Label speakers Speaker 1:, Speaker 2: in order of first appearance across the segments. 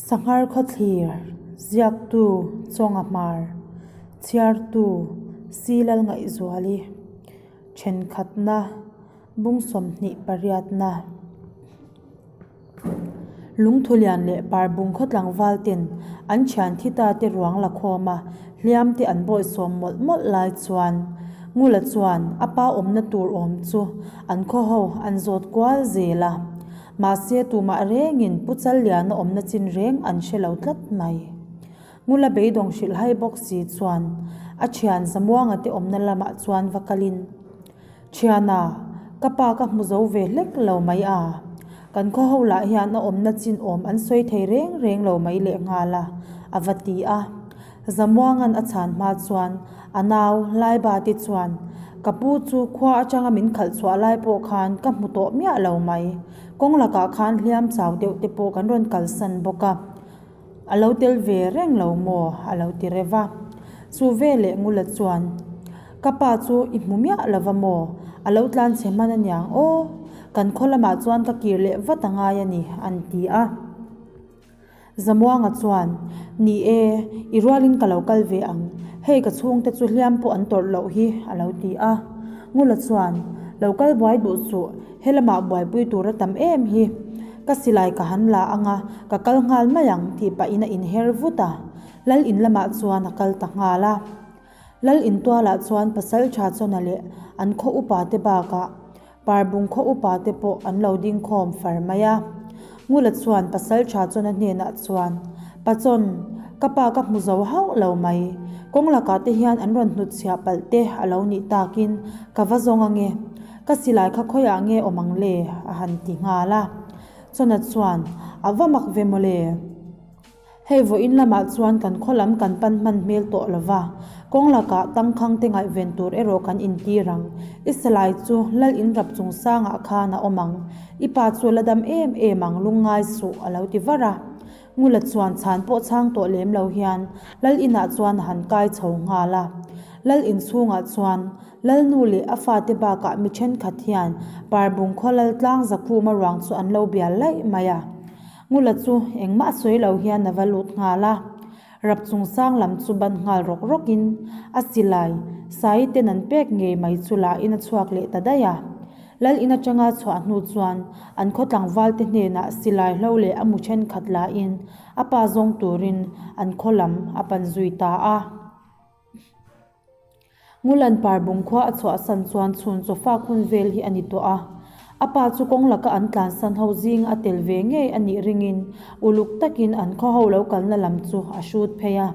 Speaker 1: Sanghar khawthlir, ziaktu Chawnga Hmar, chhiartu Silal Ngaihzuali, thenkhatna bung 28na. Lungthu lian leh parbung khaw tlangval ten an thian thi ta te ruang la khawm a, hliam te an bawihsawm mawlh mawlh lai chuan Ngula chuan a pa awmna tur awm chu an khaw ho an zawt kual zel a. Mahse tumah rengin Pu Challiana awmna chin reng an hre lo tlat mai. Ngula beidawng hrilh hai bawk si chuan a thian Zamuanga te awmna lamah chuan va kalin, Thiana, ka pa ka hmu zo ve hlek lo mai a, kan khaw ho lah hian a awmna chin awm an sawi thei reng reng lo mai lehnghal a, a va ti a. Zamuanga'n a chhan hma chuan a nau Laiba te chuan, Ka pu chu khua atanga min khalh chhuah lai pawh khan ka hmu tawh miah lo mai. Kawng lakah khan hliam chau deuh te pawh kan rawn kalsan bawk a. A lo tel ve reng lo maw? a lo ti reuh va. Chu veleh Ngula chuan, Ka pa chu i hmu miah lo va maw? A lo tlan chhe hman aniang aw. Kan khaw lamah chuan ka kir leh vat a ngai a ni, an ti a. Zamuanga chuan, Ni e, i rualin ka lo kal ve ang. Hei ka chhungte chu hliam pawh an tawrh loh hi, a lo ti a. Ngula chuan, Lo kal buai duh suh, He lamah buaipui tur a tam em hi. Ka silai ka han la ang a, ka kal nghal mai ang tih pahin a inher vut a. Lal in lamah chuan a kal ta nghal a. Lal in tualah chuan Pasaltha Chawna leh an khaw upa te bakah Parbung khaw upa te pawh an lo ding khawm far mai a. Ngula chuan Pasaltha Chawna hnenah chuan, Pachawn, ka pa ka hmu zo hauh lo mai. Kawng lakah te hian an rawn hnutchhiah palh te a lo nih takin ka va zawng ange. Ka silai kha khawiah nge awm ang le? a han ti nghal a. Chawna chuan, A va mak ve mawle. Hei vawiin lamah chuan kan khaw lam kan pan hman hmel tawh lo va, kawng lakah tangkhang te ngaihven tur erawh kan intir ang. I silai chu lal in rap chung sangah khan a awm ang. I pa chu la dam em em ang lungngai suh a lo ti var a. Ngula chuan chhan pawh chhang tawh lem lo hian lal inah chuan a han kai chho nghal a. Lal inchhungah chuan Lalnu leh a fate bakah mi thenkhat hian Parbung khaw lal tlang Zakhuma ruang chu an lo bial laih mai a. Ngula chu engmah sawi lo hian a va lut nghal a. Rap chungchang lam chu ban nghal rawk rawkin a silai Sai ten an pek ngei mai chu lah in a chhuak leh ta daih a. Lal in atanga chhuah hnu chuan an khaw tlangval te hnenah silai hlo leh a mu thenkhat lahin a pa zawng turin an khaw lam a pan zui ta a. Ngulan Parbung khua a chhuahsan chuan chhun chawfak hun vel hi a ni tawh a. A pa chu kawng laka an tlansan ho zing a tel ve ngei a nih ringin uluk takin an khaw ho lo kalna lam chu a hrut phei a.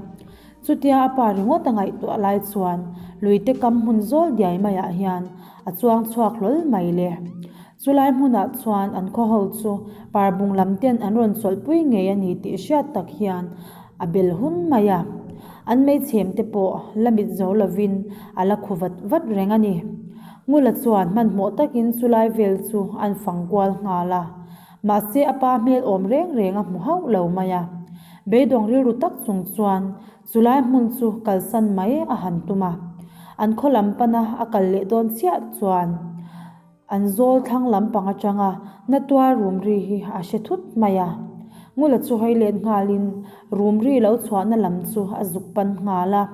Speaker 1: Chutia a pa ringawt a ngaihtuah lai chuan luite kam hmun zawl diai maiah hian a chuang chhuak hlawl mai le. Chulai hmunah chuan an khaw ho chu Parbung lam ten an rawn chawlhpui ngei a ni tih hriat tak hian A bel hun mai a, an meichhem te pawh la mit zo lovin a la khu vat vat reng a ni. Ngula chuan hmanhmawh takin chulai vel chu an fang kual nghal a, mahse a pa hmel awm reng reng a hmu hauh lo mai a. Beidawng rilru tak chung chuan chulai hmun chu kalsan mai a han tum a, an khaw lam pana a kal leh dawn chiah chuan, An zawl thlang lampang atanga na tuar rum ri hi a hre thut mai a. Ngula chu hawi let nghalin rum ri lo chhuahna lam chu a zuk pan nghal a.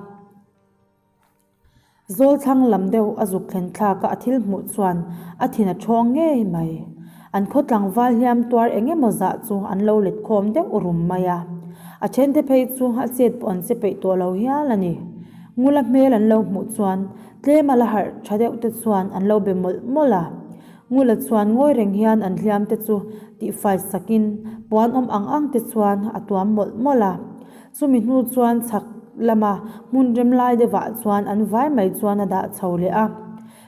Speaker 1: Zawl thlang lam deuh a zuk thlen thlak a a thil hmuh chuan a thin a thawng ngei mai. An khaw tlangval hliam tuar eng emaw zah chu an lo let khawm deuh rum mai a. A thente phei chu a chet pawh an che peih tawh lo hial a ni. Ngula hmel an lo hmuh chuan Tlem a la harh tha deuh te chuan an lo be mawlh mawlh a. Ngula chuan ngawi reng hian an hliam te chu tihfai sakin puan awm ang ang te chuan a tuam mawlh mawlh a. Chumi hnu chuan chhak lama hmun rem lai deuhah chuan an vai mai chuan a dah chho leh a.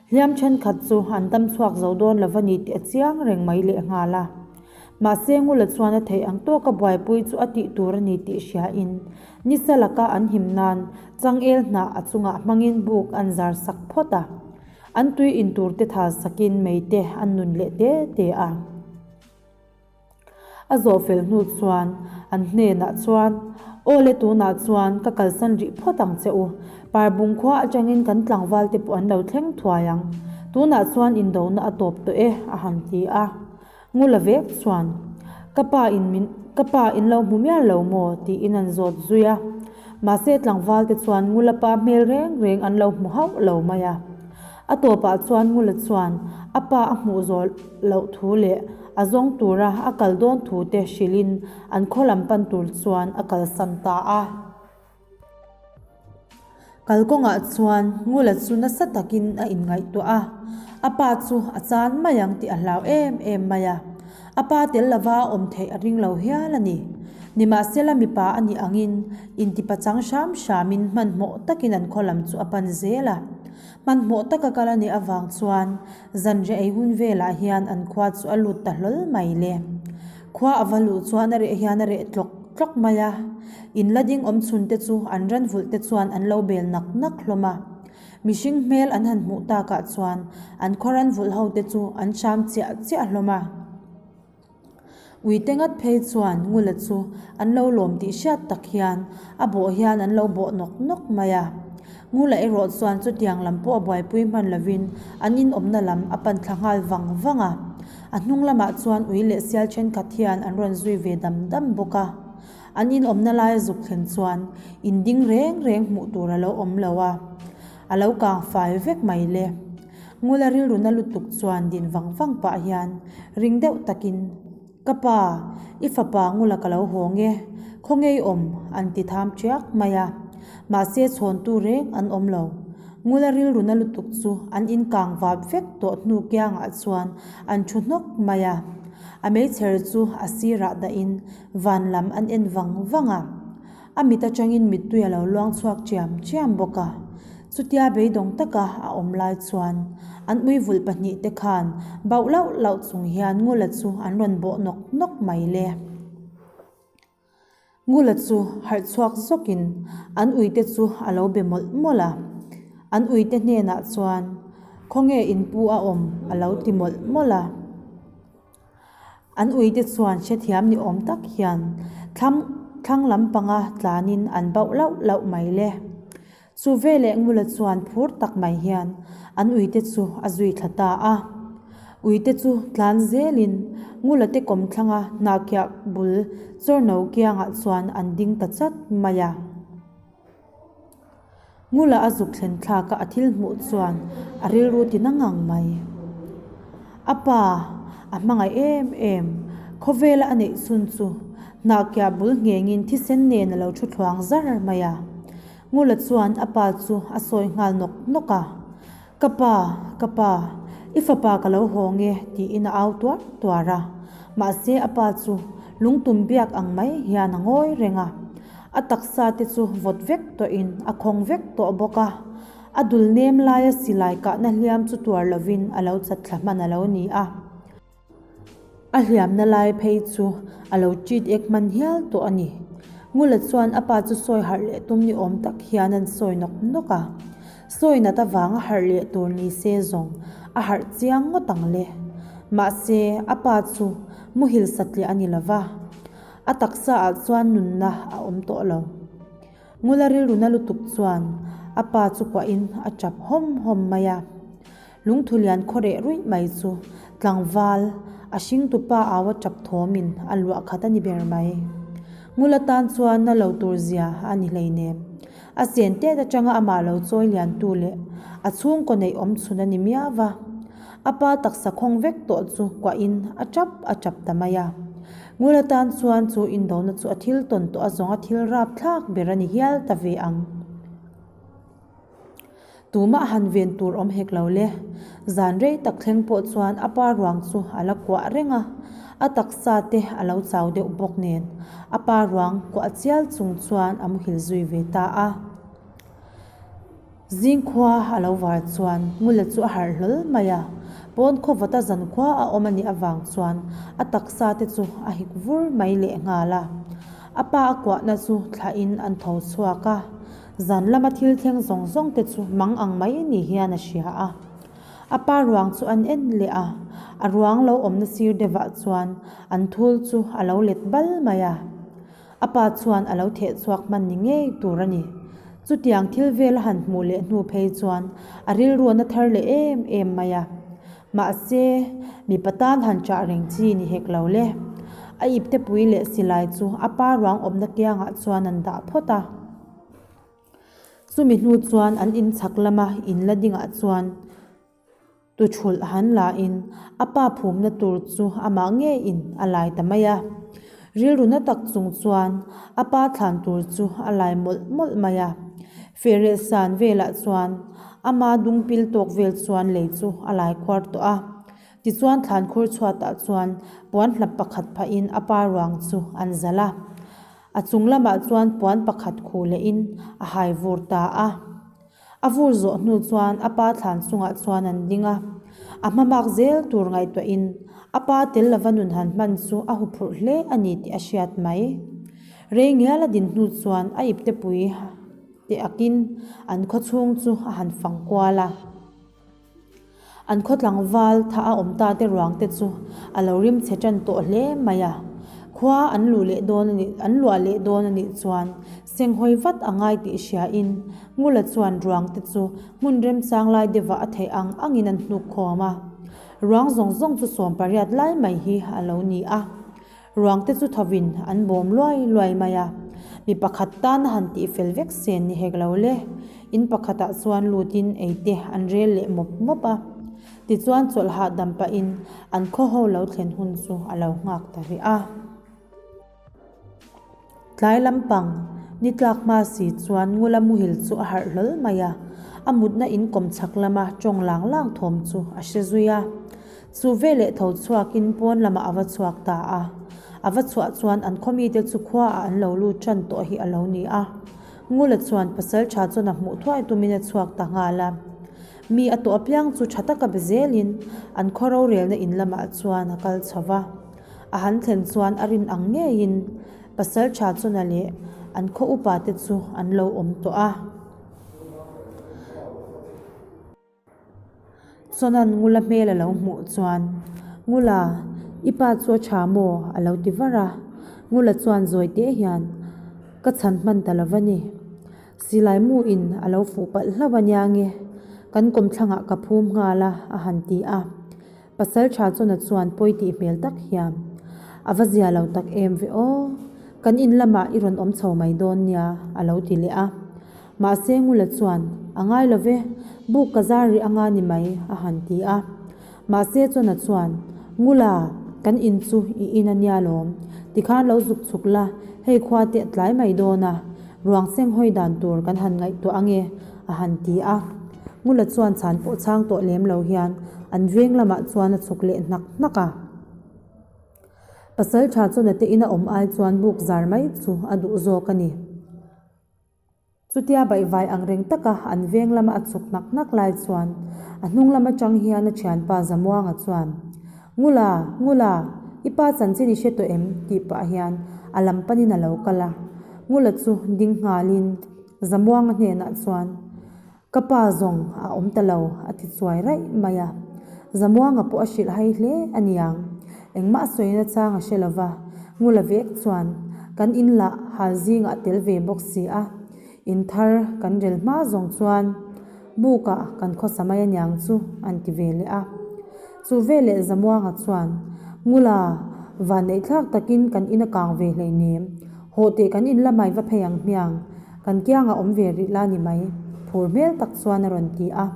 Speaker 1: Hliam thenkhat chu an dam chhuak zo dawn lo va ni tih a chiang reng mai lehnghal a. Mahse Ngula chuan a theih ang tawka buaipui chu a tih tur a ni tih hriain nisa laka an him nan changel hnah a chungah hmangin buk an zar sak phawt a. An tui in tur te thal sakin mei te an nun leh te te a. A zawh fel hnu chuan an hnenah chuan, Aw le tunah chuan ka kalsan rih phawt ang che u. Parbung khua atangin kan tlangval te pawh an lo thleng thuai ang. Tunah chuan indona a tawp tawh e, a han ti a. Ngula vek chuan, Ka pa in min. Ka pa in lo hmu mial lo maw? tiin an zawt zui a. Mahse tlangval te chuan Ngula pa hmel reng reng an lo hmu hauh lo mai a. A tawpah chuan Ngula chuan a pa a hmuh zawh loh thu leh a zawng tura a kal dawn thu te hrilhin an khaw lam pan tur chuan a kalsan ta a. Kalkawngah chuan Ngula chu nasa takin a inngaihtuah a, a pa chu a chan mai ang tih a hlau em em mai a. A pa tel lova a awm theih a ring lo hial a ni. Nimahsela mipa a nih angin intipachang hram hramin hmanhmawh takin an khaw lam chu a pan zel a. Hmanhmawh taka kal a nih avang chuan zanriah ei hun velah hian an khua chu a lut ta hlawl mai le. Khua a va luh chuan a reh hian a reh tlawk tlawk mai a, in la ding awm chhun te chu an ran vulh te chuan an lo bel nak nak hlawm a. Mihring hmel an han hmuh takah chuan an khaw ran vulh ho te chu an hram chiah chiah hlawm a. Uite ngat phei chuan Ngula chu an lo lawm tih hriat tak hian a bawh hian an lo bawh nawk nawk mai a. Ngula erawh chuan chutiang lam pawh a buaipui hman lovin an inawmna lam a pan thla nghal vang vang a. A hnung lamah chuan ui leh sial thenkhat hian an rawn zui ve dam dam bawk a. An inawmna laia zuk thlen chuan in ding reng reng hmuh tur a lo awm lo a, a lo kang fai vek mai le. Ngula rilru na lutuk chuan din vang vang pah hian ring deuh takin, Ka pa, i fapa Ngula ka lo hawng e, khawnge i awm? an ti tham ṭiak mai a. Mahse chhawntu reng an awm lo. Ngula rilru na lutuk chu an inkang vap vek tawh hnu kiangah chuan an thu hnawk mai a. A meichher chu a sirah dahin van lam an en vang vang a. A mit atangin mittui a lo luang chhuak chiam chiam bawk a. Chutia beidawng taka a awm lai chuan an ui vulh pahnihte khan bauh lauh lauh chung hian Ngula chu an rawn bawh nawk nawk mai le. Ngula chu harh chhuak zawkin an uite chu a lo be mawlh mawlh a. An uite hnenah chuan, Khawnge in pu a awm? a lo ti mawlh mawlh a. An uite chuan hrethiam ni awm tak hian thlam thlang lampanga tlanin an bauh lauh lauh mai le. Chu veleh Ngula chuan phur tak mai hian an uite chu a zui thla ta a. Uite chu tlan zelin Ngula te kawmthlanga hnahkiah bul chawrno kiangah chuan an ding ta chat mai a. Ngula a zuk thlen thlaka a thil hmuh chuan a rilru ti na ngang mai. A pa a hmangaih em em, khawvela a neih chhun chu hnahkiah bul nghengin thisen nen a lo thu thluang zar mai a. Ngula chuan a pa chu a sawi nghal nawk nawk a, Ka pa, ka pa, i fapa ka lo hawng e, tiin a au tuar tuar a. Mahse a pa chu lungtum biak ang mai hian a ngawi reng a. A taksa te chu vawt vek tawhin a khawng vek tawh bawk a. A dul nem laia silai kahna hliam chu tuar lovin a lo chat thla hman a lo ni a. A hliamna lai phei chu a lo ṭit ek hman hial tawh a ni. Ngula chuan a pa chu sawi harh leh tum ni awm tak hian an sawi nawk nawk a. Sawi nat avanga harh leh tur ni se zawng a harh chiang ngawt ang le. Mahse, a pa chu muhil satliah a ni lo va, a taksa ah chuan nunna a awm tawh lo. Ngula rilru na lutuk chuan a pa chu kuahin a ṭap hawm hawm mai a. Lungthu lian khaw reh ruih mai chu tlangval a hringtu pa au a tap thawmin a luah khat a ni ber mai. Ngula tan chuan na lo tur zia a ni hleinem. A chen tet atanga amah lo chawi liantu leh a chhungkaw neih awm chhun a ni miau va. A pa taksa khawng vek tawh chu kuahin a tap a tap ta mai a. Ngula tan chuan chu indona chu a thil tawn tawh a zawnga thil rapthlak ber a ni hial ta ve ang. Tumah han ven tur awm hek lo le. Zan rei tak thleng pawh chuan a pa ruang chu a la kuah reng a, a taksa te a lo chau deuh bawk nen a pa ruang kuah chial chung chuan a muhil zui ve ta a. Zingkhua a lo var chuan Ngula chu a harh hlawl mai a, pawn khawvata zankhua a awm a nih avang chuan a taksa te chu a hik vur mai lehnghal a. A pa a kuahna chu thlahin an tho chhuak a. Zan lama thil thleng zawng zawng te chu mang ang mai ni hian a hria a. A pa ruang chu an en leh a, a ruang lo awmna sir deuhah chuan an thul chu a lo let bal mai a. A pa chuan a lo theh chhuak hman ni ngei tur a ni. Chutiang thil vel a han hmuh leh hnu phei chuan a rilru a na thar leh em em mai a. Mahse, mipa tan han chah reng chi ni hek lo le. A iptepui leh silai chu a pa ruang awmna kiangah chuan an dah phawt a. Chumi hnu chuan an in chhak lama in la dingah chuan tuchhulh han la in a pa phumna tur chu amah ngeiin a lai ta mai a. Rilru na tak chung chuan a pa thlan tur chu a lai mawlh mawlh mai a. Fehrel san velah chuan ama dungpil tawk vel chuan lei chu a lai khuar tawh a. Tichuan thlankhur chhuatah chuan puan hlap pakhat phahin a pa ruang chu an zalh a. A chung lamah chuan puan pakhat khuh lehin a hai vur ta a. A vur zawh hnu chuan a pa thlan chungah chuan an ding a. A hmamak zel tur ngaihtuahin a pa tel lova nun han hman chu a huphurh hle a ni tih a hriat mai. Rei ngial a din hnu chuan a iptepui te akin an khawchhung chu a han fang kual a. An khaw tlangval tha a awm ta te ruang te chu a lo rim chhe tan tawh hle mai a. Khua an luh leh dawn a nih an luah leh dawn a nih chuan senghawi vat a ngai tih hria in Ngula chuan ruang te chu hmun remchang lai deuhah a theih ang angin an hnuk khawm a. Ruang zawng zawng chu 18 lai mai hi a lo ni a. Ruang te chu thovin an bawm luai luai mai a, mi pakhat tan a han tih fel vek sen ni hek lo le. In pakhatah chuan lutin ei te an rel leh mawp mawp a. Tichuan chawlh hahdam pahin an khaw ho lo thlen hun chu a lo nghak ta rih a. Tlai lampang ni tlak hma si chuan Ngula muhil chu a harh hlawl mai a, a mutna in kawm chhak lama tawng lang lang thawm chu a hre zui a. Chu veleh tho chhuakin pawn lamah a va chhuak ta a, a va chhuah chuan an khaw mite chu khuaah an lo lut tan tawh hi a lo ni a. Ngula chuan pasal tha chuan a hmuh thuai tumin a chhuak ta nghal a. Mi a tawh apiang chu tha taka be zelin an khaw rorelna in lamah chuan a kal chho va. A han thlen chuan a rin ang ngeiin pasal tha chuna leh an khaw upa te chu an lo awm tawh a. Chawnan Ngula hmel a lo hmuh chuan, Ngula, i pa chu a tha maw? a lo ti var a. Ngula chuan zawi teh hian, Ka chhan hman ta lo va ni. Silai mu in a lo fuh palh hlauh a nia nge, kan kawmthlangah ka phum nghal a, a han ti a. Pasal tha chawna chuan pawi tih hmel tak hian, A va zia lo tak em ve aw, kan in lamah i rawn awm chho mai dawn nia, a lo ti leh a. Mahse Ngula chuan, A ngai lo ve, buk ka zar rih anga ni mai, a han ti a. Mahse chawna chuan, Ngula, kan in chu i in a nia lawm, tikhan lo zuk chhuk la, hei khua te a tlai mai dawn a, ruang seng hawi dan tur kan han ngaihtuah ange, a han ti a. Ngula chuan chhan pawh chhang tawh lem lo hian an veng lamah chuan a chhuk leh hnak hnak a. Pasal tha chuan a te ina awm ai chuan buk zar mai chu a duh zawk a ni. Chutia baihvai ang reng taka an veng lama a chhuk hnak hnak lai chuan a hnung lam atang hian a thianpa Zamuanga chuan, Ngula, Ngula, i pa chanchin i hre tawh em? tih pah hian a lam panin a lo kal a. Ngula chu ding nghalin Zamuanga hnenah chuan, Ka pa zawng a awm ta lo, a ti chuai raih mai a. Zamuanga pawh a hrilh hai hle a niang. Engmah a sawi nachang a hre lo va, Ngula vek chuan kan in lah hal zingah tel ve bawk si a. In thar kan rel hma zawng chuan bukah kan khawsa mai a niang chu an ti ve leh a. Chu veleh Zamuanga chuan, Ngula, vanneihthlak takin kan in a kang ve hleinem. Hawh teh kan in lamai va phei ang hmiang, kan kiangah awm ve rih la ni mai, phur hmel tak chuan a rawn ti a.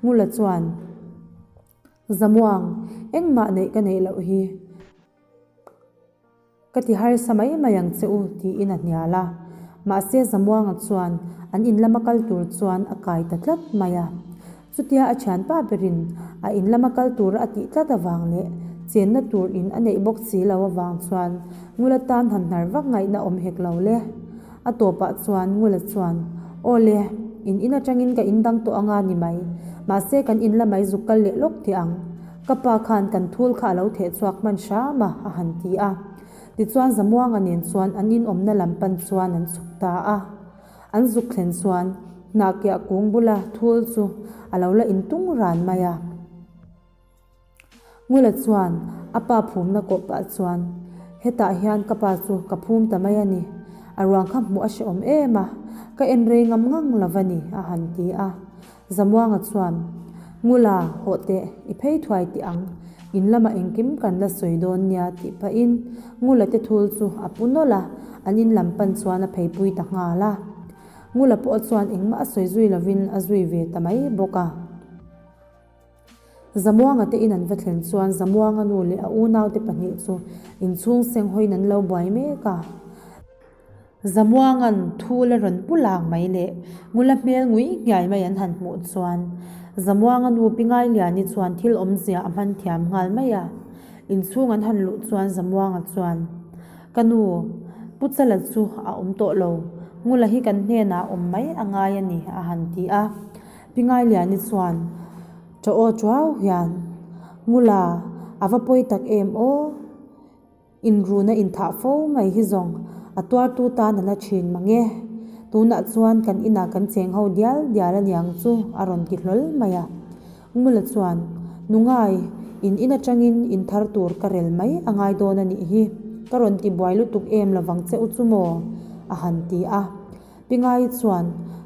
Speaker 1: Ngula chuan, Zamuang, engmah neih ka neih loh hi. Ka ti harsa mai mai ang che u, tiin a hnial a. Mahse Zamuanga chuan an in lama kal tur chuan a kai ta tlat mai a. Chutia a thianpa berin a in lama kal tura a tih tlat avang leh chenna tur in a neih bawk si lo avang chuan Ngula tan han hnar vak ngaihna awm hek lo le. A tawpah chuan Ngula chuan, Aw le, in in atangin ka in dang tawh anga ni mai. Mahse kan in lamai zuk kal leh lawk teh ang. Ka pa khan kan thul kha a lo theh chhuak hman hram a, a han ti a. Tichuan Zamuanga nen chuan an inawmna lam pan chuan an chhuk ta a. An zuk thlen chuan hnahkiah kung bula thul chu a lo la intung ran mai a. Ngula chuan a pa phumna kawh pah chuan, Hetah hian ka pa chu ka phum ta mai a ni. A ruang kha hmuh a hrehawm em a, ka en rei ngam ngang lo va ni, a han ti a. Zamuanga chuan, Ngula, hawh teh, i phei thuai tih ang. In lamah engkim kan la sawi dawn nia tih pahin Ngula te thul chu a pu nawlh a, an in lam pan chuan a pheipui ta nghal a. Ngula pawh chuan engmah a sawi zui lovin a zui ve ta mai bawk a. Zamuanga te in an va thlen chuan Zamuanga nu leh a unaute pahnih chu inchhung seng hawiin an lo buai mek a. Zamuanga'n thu la rawn pu lang mai leh Ngula hmel ngui nghiai mai an han hmuh chuan Zamuanga nu Pi Ngailiani chuan thil awmzia a hman thiam nghal mai a. Inchhung an han luh chuan Zamuanga chuan, Ka nu, Pu Chala chu a awm tawh lo. Ngula hi kan hnenah awm mai a ngai a ni, a han ti a. Pi Ngailiani chuan Chaw aw chuau hian, Ngula, a va pawi tak em aw? Inruna inthah fo mai hi zawng a tuartu tan a la thin mang e. Tunah chuan kan inah kan cheng ho dial dial a niang chu a rawn ti hlawl mai a. Ngula chuan, Nungai, in in atangin in thar tur ka rel mai a ngai dawn a nih hi. Ka rawn ti buai lutuk em lovang che u chu maw? a han ti a. Pingai chuan,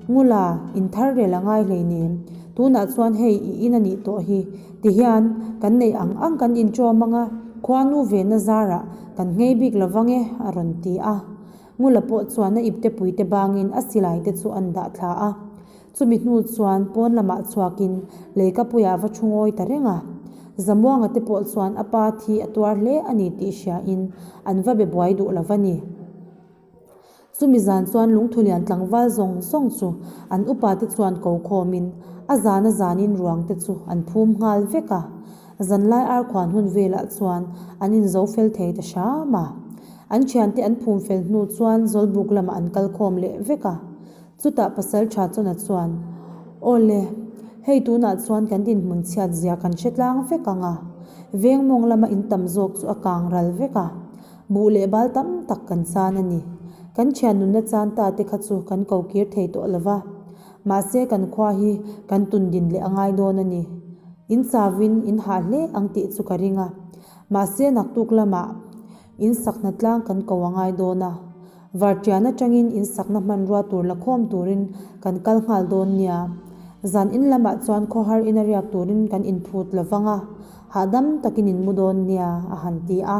Speaker 1: Ngula, in thar rel a ngai hleinem. Tunah chuan hei i in a nih tawh hi. Tihian, kan neih ang ang kan inṭawm ang a, khuanu vena zarah kan nghei bik lo vang e, a rawn ti a. Ngula pawh chuan a iptepui te bangin a silai te chu an dah thla a. Chumi hnu chuan pawn lamah chhuakin leikapuiah va thu ngawi ta reng a. Zamuanga te pawh chuan a pa thi a tuar hle a ni tih hriain an va be buai duh lo va ni. Chumi zan chuan Lungthulian tlangval zawng zawng chu an upa te chuan ko khawmin a zan a zanin ruang te chu an phum nghal vek a. Zanlai arkhuan hun velah chuan an inzo fel thei ta hram a. An thiante an phum fel hnu chuan Zawlbuk lamah an kal khawm leh vek a. Chutah Pasal Tha Chawna chuan, Aw le, hei tunah chuan kan dinhmun chhiat zia kan hre tlang vek ang a. Veng mawng lama in tam zawk chu a kang ral vek a. Buh leh bal tam tak kan chan a ni. Kan thian nunna chan ta te kha chu kan ko kir thei tawh lo va. Mahse kan khua hi kan tun din leh a ngai dawn a ni. In chavin in hah hle ang tih chu ka ring a. Mahse naktuk lamah in sakna tlang kan ko a ngai dawn a. Vartian atangin in sakna hmanrua tur la khawm turin kan kal nghal dawn nia. Zan in lamah chuan khawhar ina riak turin kan inphut lo vang a. Hahdam takin in mu dawn nia, a han ti a.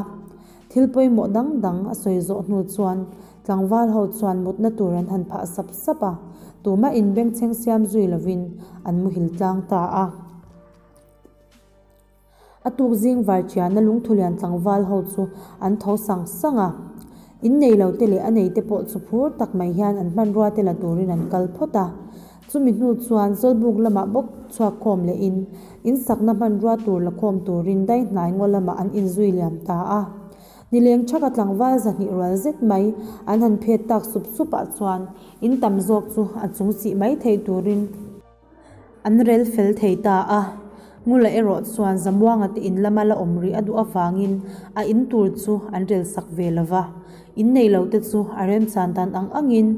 Speaker 1: Thil pawimawh dang dang a sawi zawh hnu chuan tlangval ho chuan mutna tur an han phah sap sap a, tumah in bengchheng siam zui lovin an muhil tlang ta a. A tuk zing varchiana lungthulian tlangval ho chu an tho sang sang a, in nei lo te leh a nei te pawh chu phur tak mai hian an hmanrua te la turin an kal phawt a. Chumi hnu chuan Zawlbuk lamah bawk chhuak khawm lehin in sakna hmanrua tur la khawm turin dai hnai ngaw lamah an inzui liam ta a. Nileng thaka tlangval zahnih rual zet mai an han phet tak sup supah chuan in tam zawk chu a chung chih mai theih turin an rel fel thei ta a. Ngula erawh chuan Zamuanga te in lama la awm rih a duh avangin a in tur chu an rel sak ve lo va. In nei lo te chu a remchan dan ang angin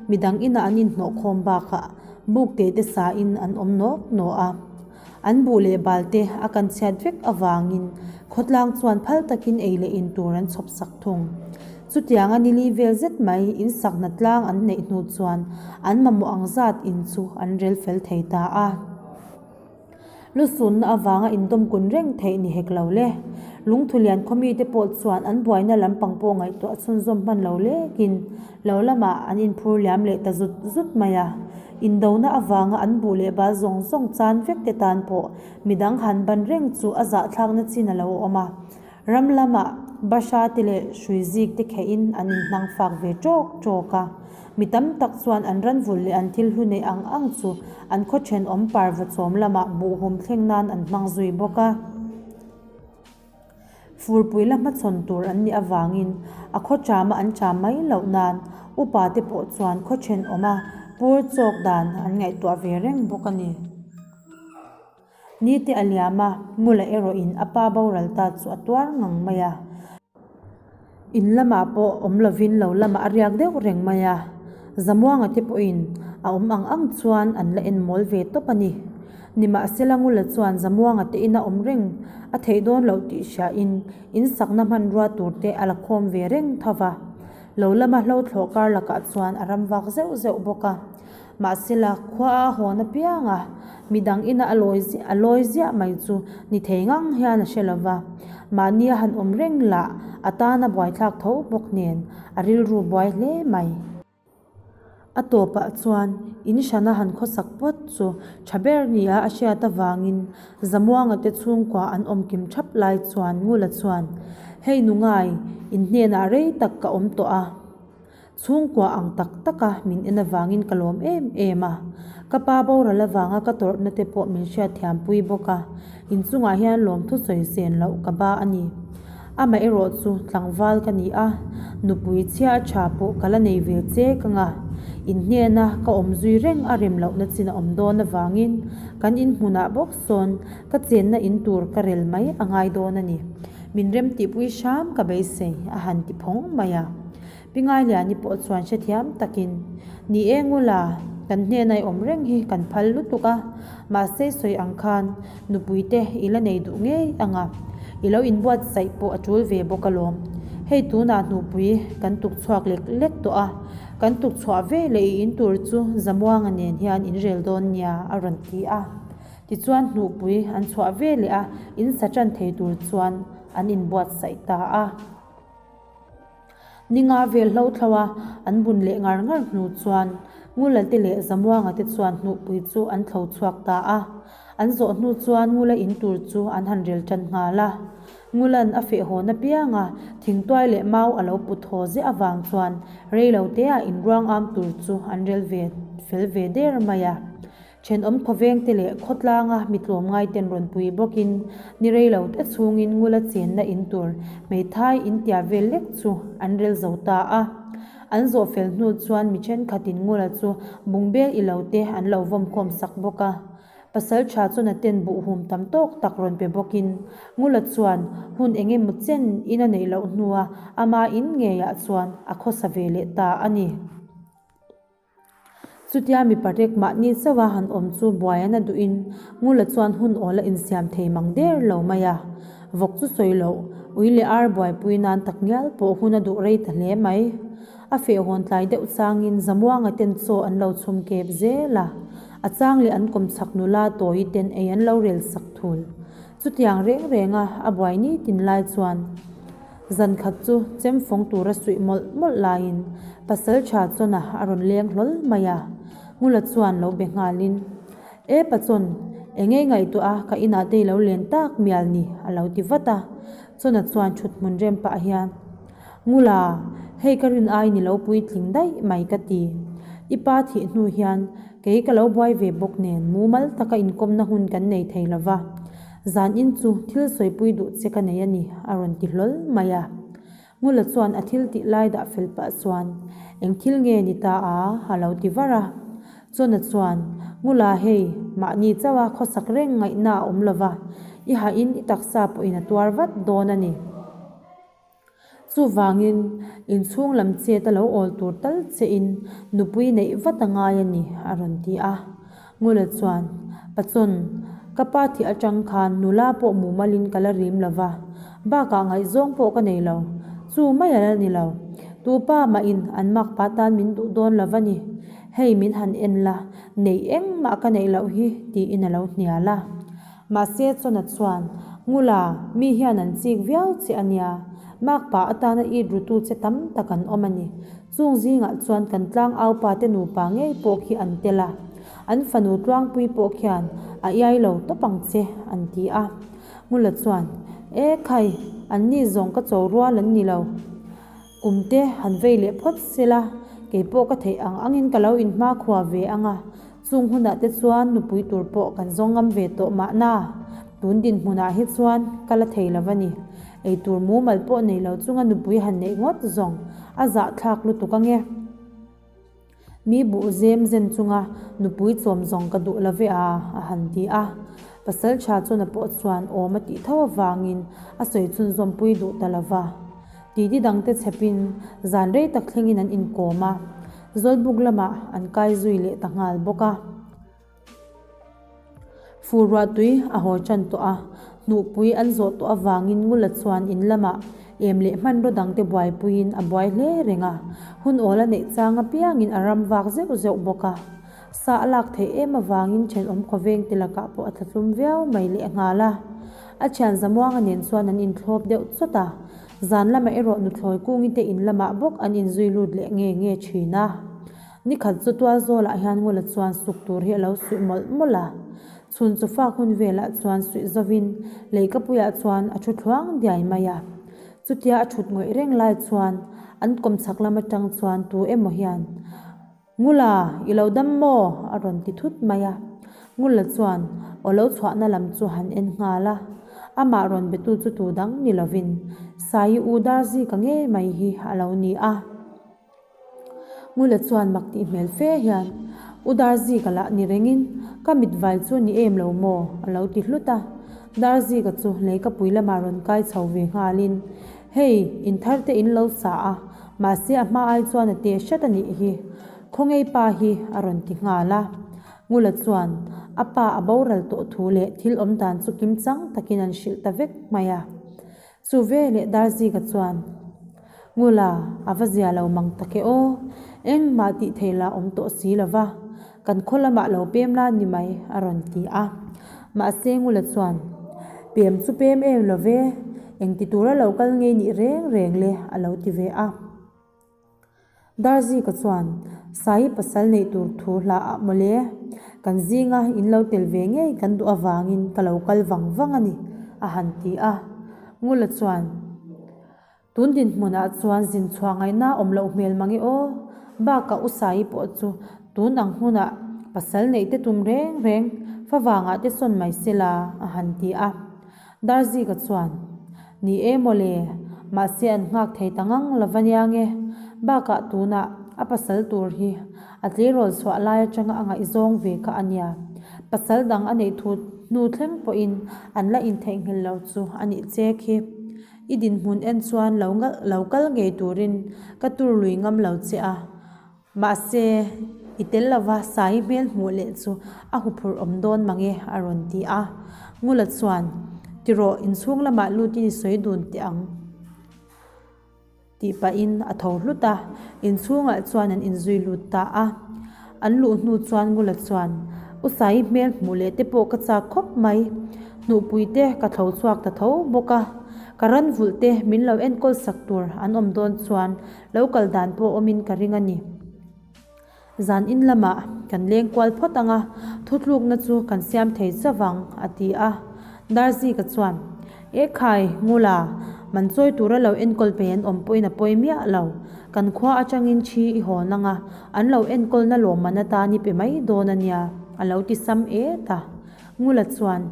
Speaker 1: midang inah an inhnawh khawm bakah buk te te sain an awm nawk nawh a. An buh leh bal te a kan chhiat vek avangin khawtlang chuan phal takin ei leh in tur an chhawp sak thung. Chutianga nili vel zet mai in sakna tlang an neih hnu chuan an mamawh ang zat in chu an rel fel thei ta a. Lusunna avanga indawmkun reng theih ni hek lo le. Lungthulian khawmite pawh chuan an buaina lampang pawh ngaihtuah chhunzawm hman lo lekin lo lamah an inphur liam leh ta zut zut mai a. Indona avanga an buh leh bal zawng zawng chan vek te tan pawh midang han ban reng chu a zahthlakna chin a lo awm a. Ram lamah bahra te leh hrui zik te khehin an inhnang fak ve ṭawk ṭawk a. Mi tam tak chuan an ranvulh leh an thil hlu neih ang ang chu an khaw ṭhenawm parva chawm lamah buhhum thleng nan an hmang zui bawk a. Furpui la hmachhawn tur an nih avangin a khaw ṭama an ṭam mai loh nan upa te pawh chuan khaw ṭhenawma pur chawk dan an ngaihtuah ve reng bawk a ni. Nite a liam a, Ngula erawhin a pa boral ta chu a tuar ngang mai a. In lamah pawh awm lovin lo lamah a riak deuh reng mai a. Zamuanga te pawhin a awm ang ang chuan an la en mawl ve tawp a ni. Nimahsela Ngula chuan Zamuanga te ina awm reng a theih dawn loh tih hriain in sakna hmanrua tur te a la khawm ve reng tho va. Lo lama hlo thlawh kar lakah chuan a ram vak zeuh zeuh bawk a. Mahsela, khua a hawn apiang a, Midang ina a lawi a lawi ziah mai chu ni thei ngang hian a hre lo va, mahni a han awm reng lah a tan a buaithlak tho bawk nen a rilru buai hle mai. A tawpah chuan in hrana han khawsak pawt chu tha ber nia a hriat avangin Zamuanga te chhungkua an awm kim thap lai chuan Ngula chuan, Hei nungai, in hnenah rei tak ka awm tawh a. Chhungkua ang tak taka min en avangin ka lawm em em a. Ka pa boral avanga ka tawrhna te pawh min hriatthiampui bawk a, inchungah hian lawmthu sawi sen loh ka ba a ni. Amaherawh chu tlangval ka ni a, nupui chhia a tha pawh ka la nei ve che ka nga. In hnena ka awm zui reng a rem lohna chin a awm dawn avangin kan inhmunah bawk sawn ka chenna in tur ka rel mai a ngai dawn a ni. Min remtihpui hram ka beisei a han ti phawng mai a. Pi Ngailiani pawh chuan hrethiam takin, Ni e Ngula, kan hnena i awm reng hi kan phal lutuk a, mahse sawi ang khan nupui te i la nei duh ngei ang a, i lo inbuatsaih pawh a tul ve bawk alawm. Hei tunah hnupui kan tuk chhuak lek lek tawh a, kan tuk chhuah ve leh i in tur chu Zamuanga nen hian in rel dawn nia a rawn ti a. Tichuan hnupui an chhuah ve leh a, in sa tan thei tur chuan an inbuatsaih ta a. Ninga vel hlo thlo a, an bun leh ngar ngar hnu chuan Ngula te leh Zamuanga te chuan hnuhpui chu an thlo chhuak ta a. An zawh hnu chuan Ngula in tur chu an han rel tan nghal a. Ngula'n a feh hawn apiang a, thingtuai leh mau a lo put haw ziah avang chuan rei lo te ah inruang am tur chu an rel ve fel ve der mai a. Thenawm khawvengte leh khawtlanga mi tlawmngaiten rawn pui bawkin ni rei lo te chhungin Ngula chenna in tur hmeithai in tia vel lek chu an rel zo ta a. An zawh fel hnu chuan mi thenkhatin Ngula chu bungbel i lo te an lo vawm khawm sak bawk a. Pasal tha chuan a ten buhhum tam tawk tak rawn pe bawkin Ngula chuan hun eng emaw chen in a neih loh hnua ama in ngeiah chuan a khawsa ve leh ta a ni. Chutia mi parek mahni chauha han awm chu buai an a duhin Ngula chuan hun awl a insiam thei mang der lo mai a. Vawk chu sawi loh, ui leh ar buaipui nan tak ngial pawh hun a duh rei ta hle mai. A fehhawn tlai deuh changin Zamuanga ten chaw an lo chhum kep zel a, a chang leh an kawmchhak nula tawi ten ei an lo rel sak thul. Chutiang reng renga a buai nitin lai chuan Zan khat chu chem fawng tura suih mawlh mawlh laiin pasal tha Chawna a rawn leng hlawl mai a, Ngula chuan lo be nghalin, E pa Chawn, eng nge ngaihtuah a ka inah te i lo len tak mial ni a lo ti vat a. Chawna chuan thut hmun rem pah hian, Ngula, hei ka rin ai ni lo puitling daih mai ka ti. I pa thih hnu hian kei ka lo buai ve bawk nen mumal taka inkawmna hun kan nei thei lova. Zan in chu thil sawipui duh che ka nei a ni, a rawn ti hlawl mai a. Ngula chuan a thil tih lai dah fel pah chuan, Eng thil nge ni ta a? a lo ti var a. Chawna chuan, Ngula hei, mahni chauha khawsak reng ngaihna a awm lova, i hahin i taksa pawhin a tuar vat dawn a ni. Chuvangin, inchhung lam chet a lo awl tur tal chein nupui neih vat a ngai a ni, a rawn ti a. Ngula chuan, Pachawn, ka pa thih atang khan nula pawh mumalin ka la rim lo va, bakah ngaihzawng pawh ka nei lo. Chu mai a la ni lo. Tu pa mahin an makpa tan min duh dawn lo va ni. Hei min han en la, neih engmah ka neih loh hi, tiin a lo hnial a. Mahse Chawna chuan, Ngula, mi hian an chik viau che a nia. Makpa atana it rutu che tam tak an awm a ni. Chung zingah chuan kan tlang aupa te nupa ngei pawh khi an tel a. An fanu tluangpui pawh khian a iai lo tawp ang che, an ti a. Ngula chuan, E khai, an ni zawng ka cho rual an ni lo. Kum te han vei leh phawt sela, kei pawh ka theih ang angin ka lo inhmakhua ve ang a. Chung hunah te chuan nupui tur pawh kan zawng ngam ve tawh mahna, tun dinhmunah hi chuan ka la thei lo a ni. Ei tur mumal pawh nei lo chunga nupui han neih ngawt zawng a zahthlak lutuk ange. Mi buh zem zen chunga nupui chawm zawng ka duh lo ve a, a han ti a. Pasal tha chuan a pawh chuan awm a tih tho avangin a sawi chhunzawmpui duh ta lo va. Titi dangte chhepin zan rei tak thlengin an inkawm a. Zawlbuk lamah an kai zui leh ta nghal bawk a. Fur ruah tui a haw tan tawh a, hnuhpui an zawh tawh avangin Ngula chuan in lamah em leh hmanraw dangte buaipuiin a buai hle reng a, hun awl a neih chang apiangin a ram vak zeuh zeuh bawk a. Sa a lak theih em avangin thenawm khawveng te lakah pawh a thlatlum viau mai lehnghal a. A thian Zamuanga nen chuan an inthlawp deuh chawt a, zan lamah erawh nuthlawi kungi te in lamah bawk an inzui lut leh nge nge thin a. Nikhat chu tual zawlah hian Ngula chuan suk tur hi a lo suih mawlh mawlh a. Chhun chu fak hun velah chuan suih zovin leikapuiah chuan a thu thluang diai mai a. Chutia a thut ngawih reng lai chuan an kawmchhak lam atang chuan tu emaw hian, Ngula, i lo dam maw? a rawn ti thut mai a. Ngula chuan aw lo chhuahna lam chu han en nghal a. Amah rawn betu chu tu dang ni lovin Saii u Darzika ngei mai hi a lo ni a. Ngula chuan mak tih hmel fe hian, U Darzika lah ni rengin ka mit vai chu ni em lo maw? a lo ti hlut a. Darzika chu leikapui lamah rawn kai chho ve nghalin, Hei, in thar te in lo sa a, mahse a hma ai chuan a teh hret a nih hi. Khawngei pa hi a rawn ti nghal a. Ngula chuan a pa a boral tawh thu leh thil awm dan chu kim chang takin an hrilh ta vek mai a. Chu veleh Darzika chuan, Ngula, a va zia lo mang tak e aw. Engmah tih theih lah awm tawh si lo va, kan khaw lamah lo pem la ni mai, a rawn ti a. Mahse Ngula chuan, Pem chu pem em lo ve, engti tura lo kal ngei nih reng reng le, a lo ti ve a. Darzika chuan, Sai pasal neih tur thu hla ah mawle, kan zinga in lo tel ve ngei kan duh avangin ka lo kal vang vang a ni, a han ti a. Ngula chuan, Tun dinhmunah chuan zin chhuah ngaihna awm loh hmel mange aw, bakah U Saii pawh chu tun ang hunah pasal neih te tum reng reng favangah te sawn mai sela, a han ti a. Darzika chuan, Ni e mawle, mahse an nghak thei ta ngang lo va nia nge, bakah tunah a pasal tur hi a tleirawl chhuah lai atanga a ngaihzawng ve kha a nia, pasal dang a neih thu hnu thleng pawhin an la intheihnghilh lo chu a nih che khi. I dinhmun en chuan lo lo kal ngei turin ka tur lui ngam lo che a, mahse i tel lova Sai hmel hmuh leh chu a huphurh awm dawn mange a rawn ti a. Ngula chuan, Tirawh, inchhung lamah lutin i sawi dun teh ang tih pahin a tho hlut a, inchhungah chuan an inzui lut ta a. An luh hnu chuan Ngula chuan, U Sai hmel hmuh leh te pawh ka chak khawp mai. Hnuhpui te ka thlo chhuak ta tho bawk a. Ka ran vulh te min lo enkawl sak tur an awm dawn chuan lo kal dan pawh awmin ka ring a ni. Zan in lamah kan leng kual phawt ang a, thutlukna chu kan siam thei chauh ang, a ti a. Darzika chuan, E khai, Ngula, man chawi tura lo enkawl pe an awm pawhin a pawi miah lo. Kan khua atangin thi i hawn ang a, an lo enkawlna lawmman atan i pe mai dawn a nia, a lo ti sam et a. Ngula chuan,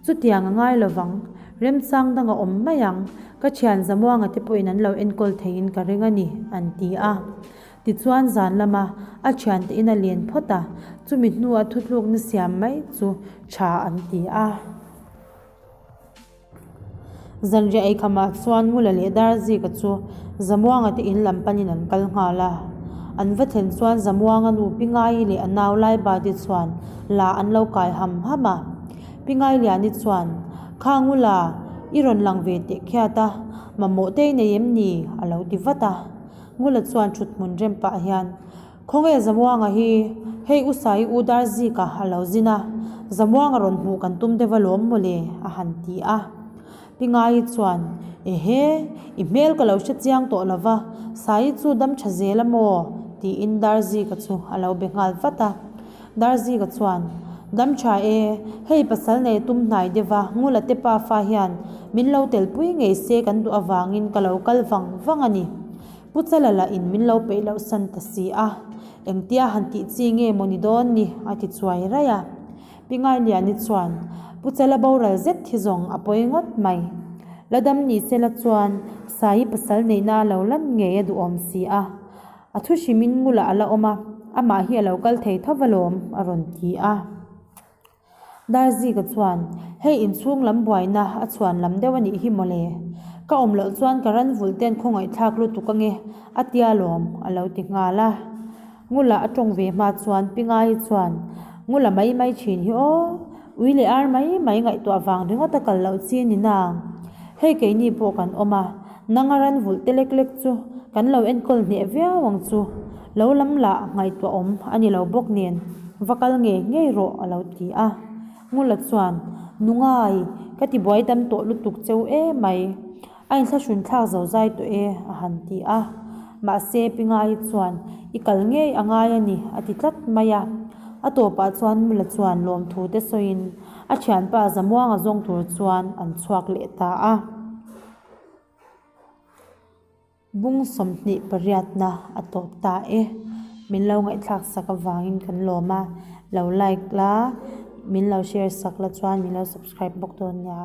Speaker 1: Chutiang a ngai lovang, remchang dang a awm mai ang, ka thian Zamuanga te pawhin an lo enkawl theiin ka ring a ni, an ti a. Tichuan zan lama a thiante in a len phawt a, chumi hnua thutlukna siam mai chu tha an ti a. Zanriah eikhamah chuan Ngula leh Darzika chu Zamuanga te in lam panin an kal nghal a. An va thlen chuan Zamuanga nu Pi Ngaii leh a nau Laiba te chuan la an lo kai ham ham a. Pi Ngailiani chuan, Kha Ngula, i rawn lang ve teh khiat a, mamawh te i nei em ni? a lo ti vat a. Ngula chuan thut hmun rem pah hian, Khawnge Zamuanga hi, hei U Sai U Darzika a lo zin a, Zamuanga rawn hmuh kan tum deuh alawm mawle a han ti a. Pi Ngaii chuan, Ehe, i hmel ka lo hre chiang tawh lo va, Sai chu dam tha zel a maw? tiin Darzika chu a lo be nghal vat a. Darzika chuan, Dam tha e, hei pasal nei tum hnai deuh a, Ngula te pafa hian min lo telpui ngei se kan duh avangin ka lo kal vang vang a ni. Pu Chala lah in min lo peih loh san ta si a, engtia han tih chi nge maw ni dawn ni a ti chuai raih a. Pi Ngailiani chuan, Pu Chala boral zet hi zawng a pawi ngawt mai. La dam ni sela chuan Saii pasal neihna a lo lan ngei a duhawm si a. A thu hrimin ngulah a la awm a, amah hi a lo kal thei tho alawm a rawn ti a. Darzika chuan, Hei inchhung lam buaina a chhuan lam deuh a nih hi mawle. Ka awm loh chuan ka ran vulh ten khawngaihthlak lutuk ange a tia lawm a lo ti nghal a. Ngula a tawng ve hma chuan Pi Ngaii chuan, Ngula mai mai thin hi aw, ui leh ar mai mai ngaihtuah vang ringawt a kal loh chi a ni nang. Hei keini pawh kan awm a. Nanga ran vulh te lek lek chu kan lo enkawl hneh viau ang chu. Lo lam lah ngaihtuah awm a ni lo bawk nen va kal ngei ngei rawh a lo ti a. Ngula chuan, Nungai, ka ti buai tam tawh lutuk cheu emai. A inthlahrun thlak zo zai tawh e a han ti a. Mahse Pi Ngai chuan, I kal ngei a ngai a ni a ti tlat mai a. A tawpah chuan Ngula chuan lawmthu te sawiin a thianpa Zamuanga zawng tur chuan an chhuak leh ta a. Bung 28 na a tawp ta e. Min lo ngaihthlak sak avangin kan lawm a, lo like la, min lo share sak la chuan min lo subscribe bawk dawn nia.